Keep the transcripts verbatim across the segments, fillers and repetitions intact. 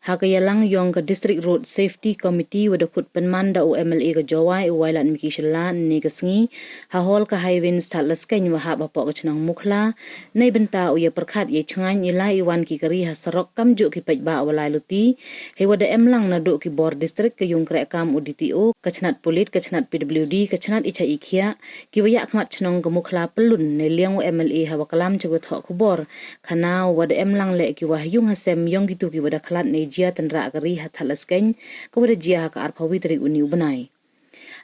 Ha ka yalang yong ka District Road Safety Committee wa da khut pynman da u M L A ka Jowai u Wailadmiki Shylla ynne ka sngi, ha hall ka Highwinds Thadlaskein wa hap hapoh ka chnong Mukhla, neibynta u ya pyrkhat ya chngaiñ i lai i wan ki kari ha sarok kamjooh ki paidbah wa lai luti, heiwa da em lang naduh ki bor district, ka yung krehkam u D T O, ka chnat pulit, ka chnat P W D, ka chnat i chait i khiah, ki wa yakhmat chnong ka Mukhla pyllun, neiliang u M L A ha wa klam cha ki wa thoh khubor, khana u wa da em lang leh ki wa ha yung ha sem yong kitu ki wa da khlad nei jia tynrah kari ha Thadlaskein, ka wa da jia ha ka arphaw wi tarik uni u bnai.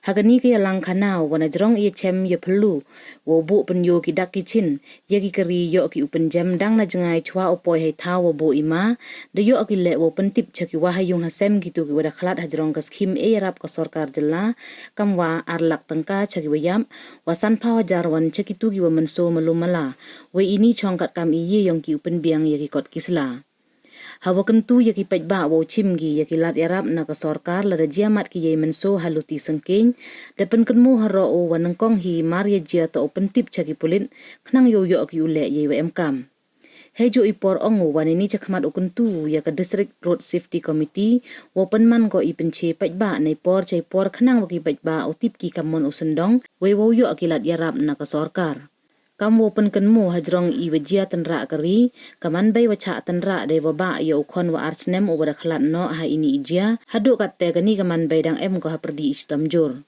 Ha kani ka yalang khana u wa na jrong i ya chem ya pyllu, wow buh pynyoo ki dak ki chin, ya ki kari yoh ki u pynjem dang na jngai chwa u poi hei thaw wa buh i ma, da yoh ki leh wow pyntip cha ki wa ha yung ha sem kitu ki wa da khlad ha jrong ka scheme e yarap ka sorkar jylla, kam wa ar lak tyngka cha ki wa yap, wa sanphaw hajar wan cha kitu ki wa mynsaw malu mala, wei ini chong katkam i ye yong ki u pynbiang ya ki kot ki sla. Ha wa kyntu ya ki paidbah wow chim ki ya ki lad yarap na ka sorkar lada jia mat ki yei mynsaw ha luti syngkeiñ, da pynkynmaw haroh u wa nyngkong hi mar ya jia toh u pyntip cha ki pulit, khnang yow yoh ki u leh yei wa em kam. Heijooh i por ong u wa neini chakhmat u kyntu ya ka District Road Safety Committee, wow pynman ko i pynche paidbah nei por chei por khnang wa ki paidbah u tip ki kammon u syndong, wei wow yoh ki lad yarap na ka sorkar. Kam wow pynkynmaw ha jrong i wa jia tynrah kari, ka manbei wa chah tynrah dei wa bah ya u khon wa ar snem u wa da khlad noh ha ini i jia, haduh katte kani ka manbei dang em ko ha pyrdi i chitom jur.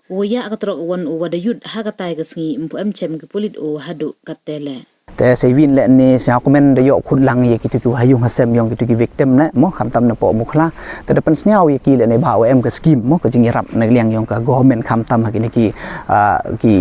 U wa ya ka trok wan u wa da yut ha katai ka sngi ym pu em chem ki pulit u haduh katte leh. Te seiwin leh ni sngewkmen da yoh khut lang ya kitu ki wa ha yung ha sem yong kitu ki victim ne, mo, khamtam na poh Mukhla. Te da pynsngew ya ki leh neibhah wa em ka scheme, mo, ka jingyarap na ka liang yong ka government khamtam ha kini ki, ah, ki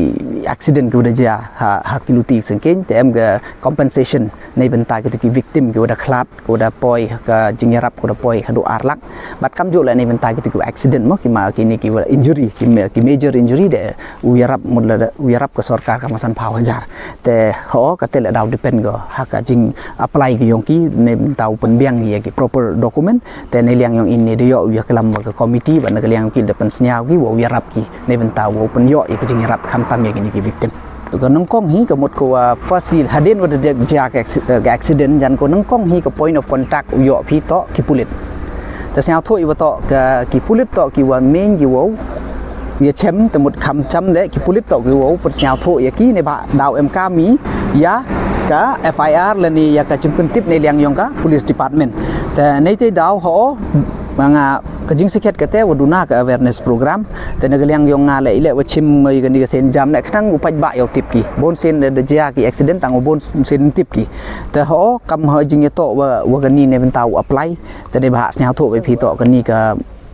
accident ki wa da jia ha, ha ki luti syngkeiñ, te em ka compensation neibynta kitu ki victim ki wa da khlad, ki wa da poi ha ka jingyarap, ki wa da poi haduh ar lak. Bad kamjooh leh neibynta kitu ki accident, mo, ki ma, kini ki wa injury, ki ma-, ki major injury de u yarap mut lada u yarap ka sorkar kam wa sanphaw hajar. Te ho, katte leh daw depend ko ha ka jing apply ki yong ki, neibynta u pynbiang ya ki proper document. Te neiliang yong ini da yoh u ya klam wa ka committee, bad na ka liang ki da pynsngew ki wow yarap ki neibynta wow pynyoh ya ka jingyarap khamtam ya kini ki victim. Ka nyngkong hi ka mut ko wa first hi hadien wa da dep jia ka acci-, eh, ka accident, jan ko nyngkong hi ka point of contact u yoh phi toh ki pulit. Te sngewthuh i wa toh ka ki pulit toh ki wa main ki wow ya chem, te mut kham cham leh ki pulit toh ki wow pynsngewthuh ya ki neibhah daw em kam i ya ka F I R lane ya ka jingpyntip neiliang yong ka police department. Te neite daw ho, ma nga ka jingsakhiat katte wa duna ka awareness program. Te na ka liang yong nga leh i leh wa chim ya kani ka sien jam leh khnang u paidbah yow tip ki. Bun sien da, da jia ki accident tang u bun sien tip ki. Te ho kam ha jingyatoh wa, wa kani neibynta u apply. Te neibhah sngewthuh wa phi toh kani ka,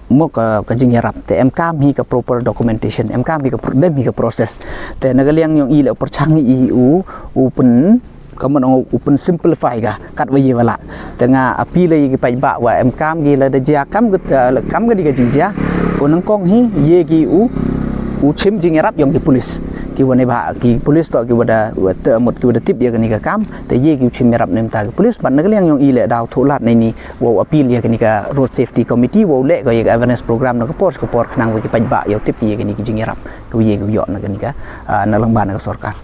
mo, ka, ka jingyarap. Te em kam hi ka proper documentation, em kam hi ka pro-, dem hi ka process. Te na ka liang yong i leh u pyrchang i u, u pyn, ka man ong u pyn simplify ka, kat wa ye wa lah. Te nga appeal ya ki paidbah wa em kam ki lada jia kam ka, eh, kam kani ka jingjia, ko nyngkong hi ye ki u, u chim jingyarap yong ki pulit. Ki wa neibhah ki pulit toh ki wa da, wa te mut ki wa da tip ya kani ka kam, te ye ki u chim yarap neibynta ki pulit, bad na ka liang yong i leh daw thoh lad neini wow appeal ya kani ka Road Safety Committee, wow leh ko ya ka awareness program na ka por, ka por khnang wa ki paidbah yow tip ki ya kani ki jingyarap, ki wa ye ki u yoh na kani ka, ah, na lyngba na ka sorkar.